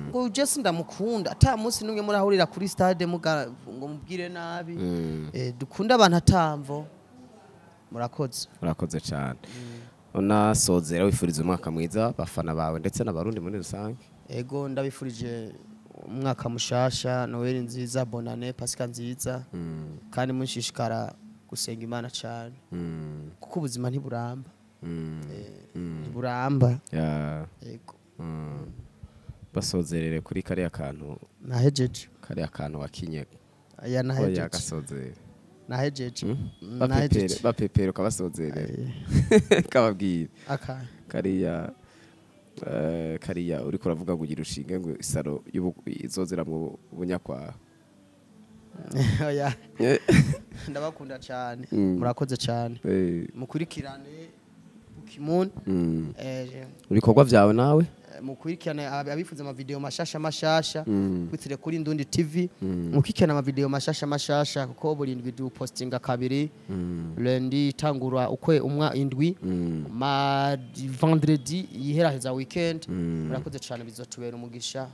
ngo uje sindamukunda, ata munsi numwe murahurira kuri stade muga ngo mubwire nabi. Dukunda abantu atamvo. Murakoze. Urakoze cyane. Unasozera wifuriza umwaka mwiza bafana bawe ndetse n'Abarundi muri rusange. Ego, ndabifurije umwaka mushasha, Noel nziza, bonane, Pasika nziza, kandi munshishikara gusenga Imana cyane, kuko ubuzima ntiburamba. Ntiburamba. Ego. Basozerere kuri kariya kantu. Nahejeje. Kariya kantu wakinye. Aya. Oya. Nahejeje. Gasozere. Nahejeje. Bapepere. Nahejeje. Bapepere ukabasozerera, kababwira. Aka. Kariya kariya uriko uravuga ngo ugira ushinge ngo isaro izozera mu bunyakwaha. Oya. Ndabakunda cyane. Murakoze cyane. Mukurikirane Pokemon. Ibikorwa vyawe nawe. Mukurikirane abifuza amavideo mashasha mashasha, kwitire kuri Ndundi TV. Mukurikirane amavideo mashasha mashasha, kuko buri ndwi du postinga kabiri. Lundi itangura ukwe umwa indwi, ma vendredi yiheraheza weekend. Murakoze cyane, bizotubera umugisha.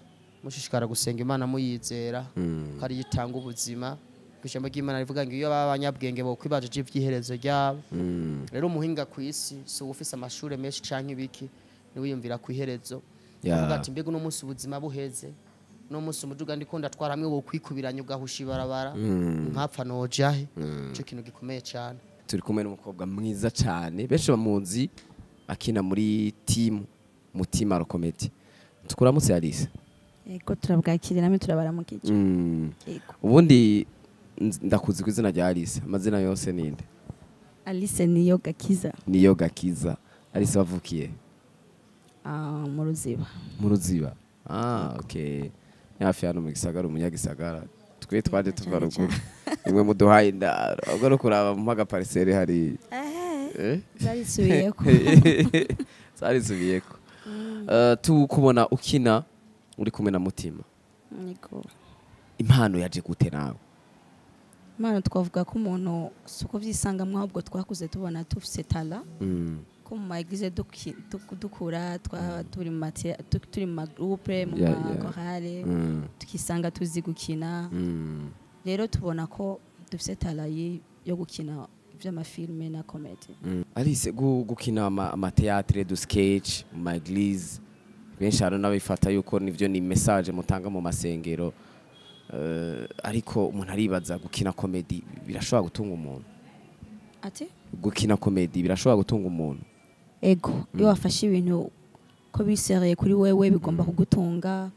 Mushishikara gusenga Imana muyizera ko ariyo itanga ubuzima. Ijambo ry'Imana rivuga ngo iyo baba abanyabwenge bo kwibajije ivy'iherezo ryabo. Rero umuhinga ku isi si uwufise amashure menshi canke ibiki, niwiyumvira ku iherezo. Avuga ati: "Mbega uno munsi ubuzima buheze, uno munsi umuduga ndiko ndatwara hamwe wokwikubiranya ugahusha ibarabara, nkapfa, nojahe?" Ico kintu gikomeye cane. Turi kumwe n'umukobwa mwiza cyane, benshi bamuzi akina muri team Mutima Comedy. Tukuramutse, Alice. Yego, turabwakira namwe, turabaramukije. Yego. Ubundi ndakuzi ku izina rya Alice, amazina yose ninde? Alice niyo Gakiza. Niyo Gakiza Alice, wavukiye? Ah, mu Ruziba. Mu Ruziba, ah okay, ni hafi hano mu gisagara, umunyagisagara. Twe twaje tuva Cyane. ruguru, nimwe muduhaye indaro, ahubwo no kuraba mu mpaga parcelle hari. Eh? Zarisubiyeko. Zarisubiyeko. Tukubona ukina uri kumwe na Mutima. Yego. Impano yaje gute nawe? Impano twavuga ko umuntu si uko vyisangamwo, ahubwo twakuze tubona tufise talent, ko mu ma église dukura twaba turi mu turi mu ma groupe, mu ma chorale, tukisanga tuzi gukina. Rero tubona ko dufise talent yo gukina vy'amafilme na comedy. Alice, gukina ama théâtre du sketch mu ma église, benshi hari n'abifata yuko nivyo ni message mutanga mu masengero, ariko umuntu aribaza, gukina comedy birashobora gutunga umuntu? Ati? Gukina comedy birashobora gutunga umuntu? Ego, iyo wafashe ibintu ko bisereye kuri wewe, bigomba kugutunga.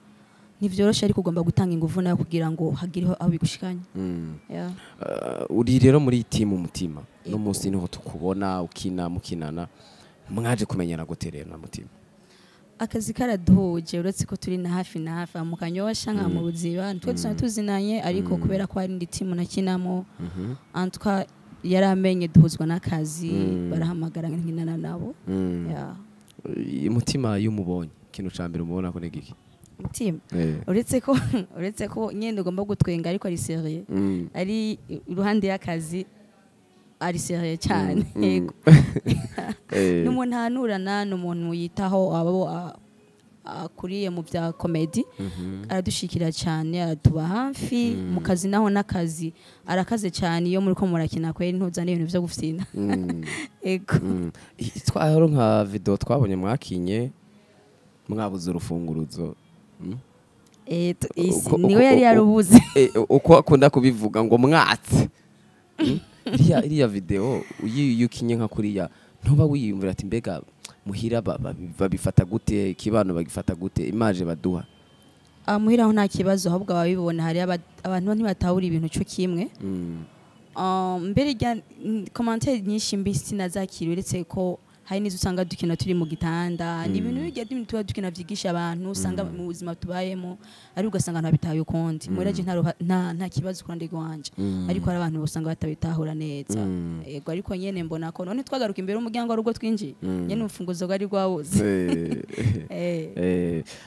Ntivyoroshe, ariko ugomba gutanga ingufu nawe kugira ngo hagire aho bigushikanye. Yeah. Uri rero muri team Umutima no Yego. munsi niho tukubona ukina, mukinana. Mwaje kumenyana gute rero na Mutima? Akazi karaduhuje, uretse ko turi na hafi na hafi mu Kanyosha nka mu Ruziba, twe dusanzwe tuzinanye, ariko kubera ko hari indi timu nakinamo, en tout cas yaramenye, duhuzwa n'akazi, barahamagara nkinana nabo. Yeah. Umutima iyo umubonye, ikintu ca mbere umubona ko ni giki? Mutima, uretse ko nyene ugomba gutwenga, ariko ari sérieux. Ari iruhande y'akazi ari sérieux cyane. Yego. Ni umuntu ahanurana, ni umuntu yitaho abo akuriye mu bya comedy. Aradushikira cyane, aratuba hafi mu kazi, naho n'akazi arakaze cyane. Iyo muri ko murakina kweri, ntuzane ibintu byo gufyina. Ego. Twahoro nka video twabonye mwakinye mwabuze urufunguruzo. Niwe yari yarubuze. Uko akunda kubivuga ngo mwatse. Iriya video iyo ukinye nka kuriya, ntuba wiyumvira ati: "Mbega muhira babifata gute? Ikibano bagifata gute? Image baduha?" Ah, muhira aho nta kibazo, ahubwo ababibona hari abantu ntibatahura ibintu cyo kimwe. Mbere rya commentaire nyinshi mbi sinazakira, uretse ko hari n'izo usanga dukina turi mu gitanda. Ni ibintu bijya ibintu tuba dukina vyigisha abantu, usanga mu buzima tubayemo, ariko ugasanga abantu babitaye ukundi. Muri aje nta kibazo ku ruhande rwanje, ariko hari abantu usanga batabitahura neza. Yego, ariko nyene mbona ko none twagaruka imbere y'umuryango ari ubwo twinjiye, nyene urufunguzo rwari rwabuze.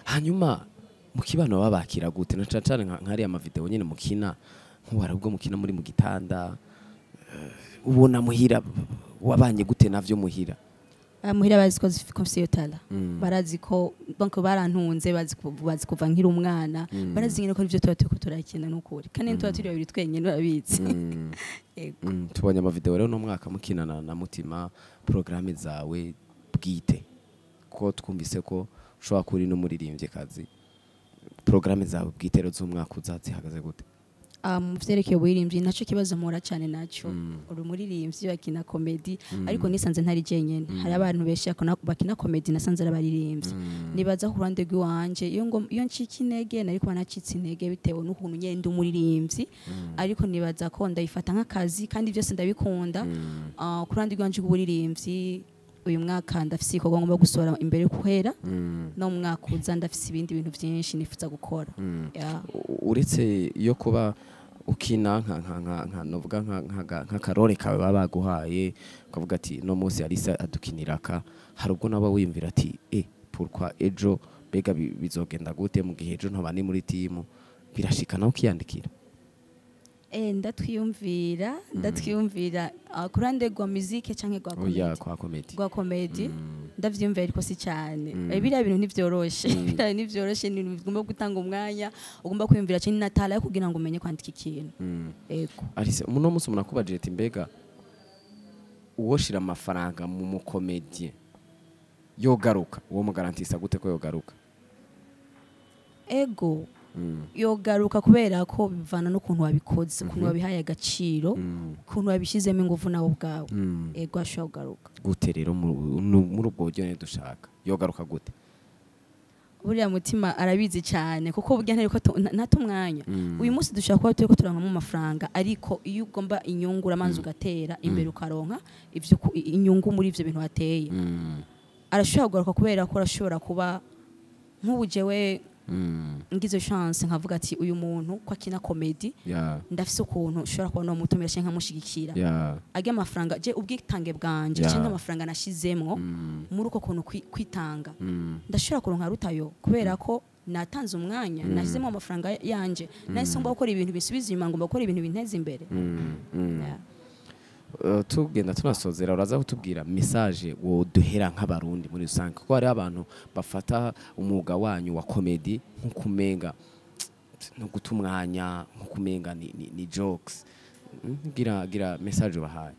Hanyuma mu kibano babakira gute, na cane cane nk'ariya amavideo nyene mukina, nk'ubu ubwo mukina muri mu gitanda, ubona muhira wabanye gute navyo muhira? Ah, muhira bazi ko mfise iyo talent. Barazi ko, donc barantunze, bazi kuva nkiri umwana. Barazi nyene ko ivyo tuba turiko turakina n'ukuri, kandi tuba turi babiri twenyene, urabizi. Yego. Tubonye amavideo rero no mwaka mukinana na Mutima. Programme zawe bwite, ko twumvise ko ushobora kuba uri n'umuririmvyikazi, programme zawe bwite rero z'umwaka uza zihagaze gute? Mu vyerekeye uburirimbyi, naco kibazo mpura cyane naco. Uri umuririmbyi bakina comedy, ariko nisanze ntari jenyene, hari abantu benshi bakina comedy nasanze ari abaririmbyi. Nibaza ku ruhande rw'iwanje, iyo ngo iyo ncika intege, nari kuba nacitse intege bitewe n'ukuntu nyene ndi umuririmbyi, ariko nibaza ko ndayifata nk'akazi kandi byose ndabikunda. Ku ruhande rw'iwanje rw'uburirimbyi, uyu mwaka ndafise ibikorwa ngomba gusohora imbere yo guhera, no mu mwaka uza ndafise ibindi bintu byinshi nifuza gukora. Yeah. Uretse yo kuba ukina nka novuga nk'akarore kawe baba baguhaye, ukavuga ati no munsi Alice adukinira ka, hari ubwo naba wiyumvira ati pourquoi ejo mbega bizogenda gute mu gihe ejo ntaba ni muri timu, birashika nawe ukiyandikira? Ndatwiyumvira ku ruhande rwa musique canke rwa Oya, comedy? Kwa comedy. Rwa comedy ndavyiyumvira, ariko si cyane. Biriya bintu ntivyoroshe, biriya bintu ntivyoroshe, ni ibintu bigomba gutanga umwanya, ugomba kwiyumvira cyane natala yo kugira ngo umenye kwandika ikintu. Ego. Alice, uno munsi umuntu akubajije ati mbega uwoshira amafaranga mu mukomedie yogaruka, uwo mugarantisa gute ko yogaruka? Ego, yogaruka kubera ko bivana n'ukuntu wabikoze, ukuntu wabihaye agaciro, ukuntu wabishyizemo ingufu nawe ubwawe. Ego, ashobora kugaruka. Gute rero muri ubwo buryo nyene dushaka, yogaruka gute? Buriya Mutima arabizi cyane, kuko burya ntariko nata umwanya. Uyu munsi dushobora kuba turiko turaronkamo amafaranga, ariko iyo ugomba inyungu uramanza ugatera imbere, ukaronka ivyo inyungu muri ivyo bintu wateye. Arashobora kugaruka kubera ko arashobora kuba nk'ubu jewe ngize chance nkavuga ati uyu muntu ko akina comedy, ndafise ukuntu ushobora kubona umutumira cyangwa nkamushigikira, ajya amafaranga je ubwitange bwanje cyangwa amafaranga nashizemwo muri uko kuntu kwitanga, ndashobora kuronka rutayo kubera ko natanze umwanya, nashyizemo amafaranga yanje, nahise ngomba gukora ibintu bisubiza inyuma, ngomba gukora ibintu binteza imbere. Yeah. Tugenda tunasozera, uraza kutubwira message woduhera nk'abarundi muri rusange, kuko hariho abantu bafata umwuga wanyu wa comedy nk'ukumenga no guta umwanya, nk'ukumenga ni jokes. Gira message ubahaye.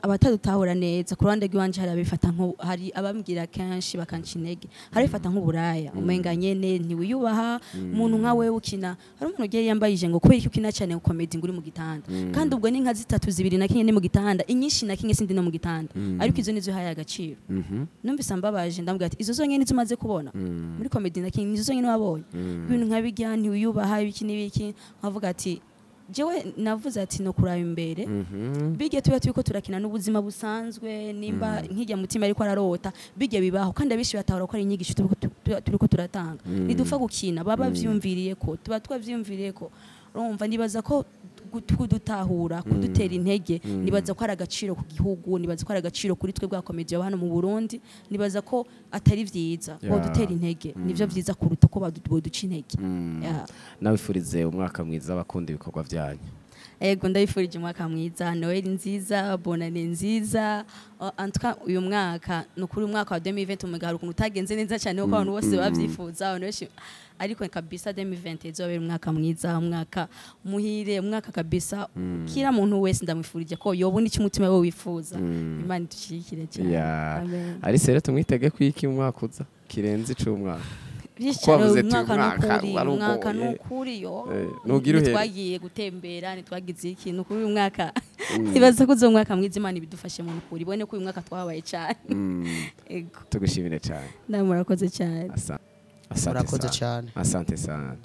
Abatadutahura neza, ku ruhande rw'iwanje hari abifata nko, hari abambwira kenshi bakanca intege, hari abifata nk'uburaya, umenga nyene ntiwiyubaha umuntu nka wewe ukina. Hari umuntu ugiye yambayije ngo kubera iki ukina cyane comedy ngo uri mu gitanda, kandi ubwo ni nka zitatu zibiri na kimwe ni mu gitanda, inyinshi na kimwe sindi no mu gitanda, ariko izo nizo haye agaciro. Numvise ambabaje, ndambwira ati izo zonyene nizo umaze kubona muri comedy, na kimwe nizo zonyene wabonye, ibintu nka bijya ntiwiyubaha, ibiki n'ibiki. Nkavuga ati jewe navuze ati no kuraba imbere, bijya tuba turiko turakina n'ubuzima busanzwe, nimba nkijya Mutima ariko ararota, bijya bibaho, kandi abenshi batahura ko ari inyigisho turiko turatanga. Nidupfa gukina, baba bavyumviriye ko tuba twavyumviriye ko urumva. Nibaza ko kudutahura, kudutera intege, nibaza ko ari agaciro ku gihugu, nibaza ko ari agaciro kuri twe bwa comedy hano mu Burundi. Nibaza ko atari vyiza bodutera intege, nivyo vyiza kuruta ko boduca intege. Yeah. Nabifurize umwaka mwiza abakunda ibikorwa byanyu. Ego, ndabifurije umwaka mwiza, Noel nziza, bonane nziza. En tout cas uyu mwaka ni ukuri, umwaka wa 2020 umugabo ukuntu utagenze neza cyane kuko abantu bose bavyifuza, abantu benshi, ariko kabisa 2020 izobera umwaka mwiza, umwaka muhire, umwaka kabisa kila muntu wese ndamwifurije ko yobona icyo umutima we wifuza. Imana idushyigikire cyane. Amen. Alice rero tumwitege ko iki mu mwaka uza kirenze ic'umwaka? Byinshi Kuko cyane. wavuze ati Umwaka uyu mwaka nukuri, wari umwaka ugoye. nukuri yo Nugira uhere. ntitwagiye gutembera, ntitwagize iki, nukuri uyu mwaka nibaza ko uzo mwaka mwiza, Imana ibidufashe mu nukuri ibone ko uyu mwaka twabaye cyane. Ego. Tugushimire cyane. Nawe murakoze cyane. Asante Murakoze sana. cyane. Asante sana.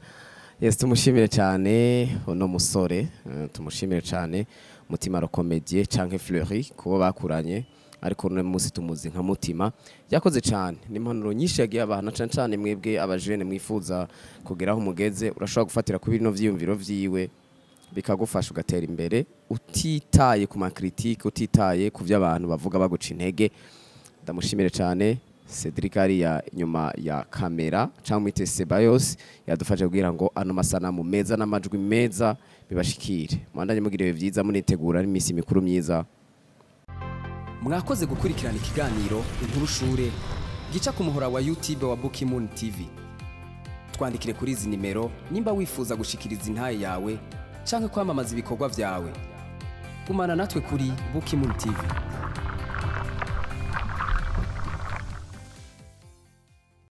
Yes, tumushimire cyane uno musore, tumushimire cyane Mutima Rokomedie canke Fleury kubo bakuranye, ariko uno munsi tumuzi nka Mutima. Yakoze cyane, ni impanuro nyinshi yagiye abana, cane cane mwebwe abajene mwifuza kugeraho umugeze, urashobora gufatira kuri bino vyiyumviro vyiwe bikagufasha ugatera imbere utitaye ku ma critique, utitaye ku vyo abantu bavuga baguca intege. Ndamushimire cyane Cedric hariya inyuma ya kamera, cyangwa mwite Sebayos, yadufashe kugira ngo ano masanamu meza n'amajwi meza bibashikire. Mwandanye mugira ibihe vyiza, munitegura n'iminsi mikuru myiza. Mwakoze gukurikirana ikiganiro Inkuru Shure gica ku muhora wa YouTube wa Bookimoon TV. Twandikire kuri izi nimero nimba wifuza gushikiriza intaye yawe canke kwamamaza ibikorwa vyawe. Gumana natwe kuri Bookimoon TV.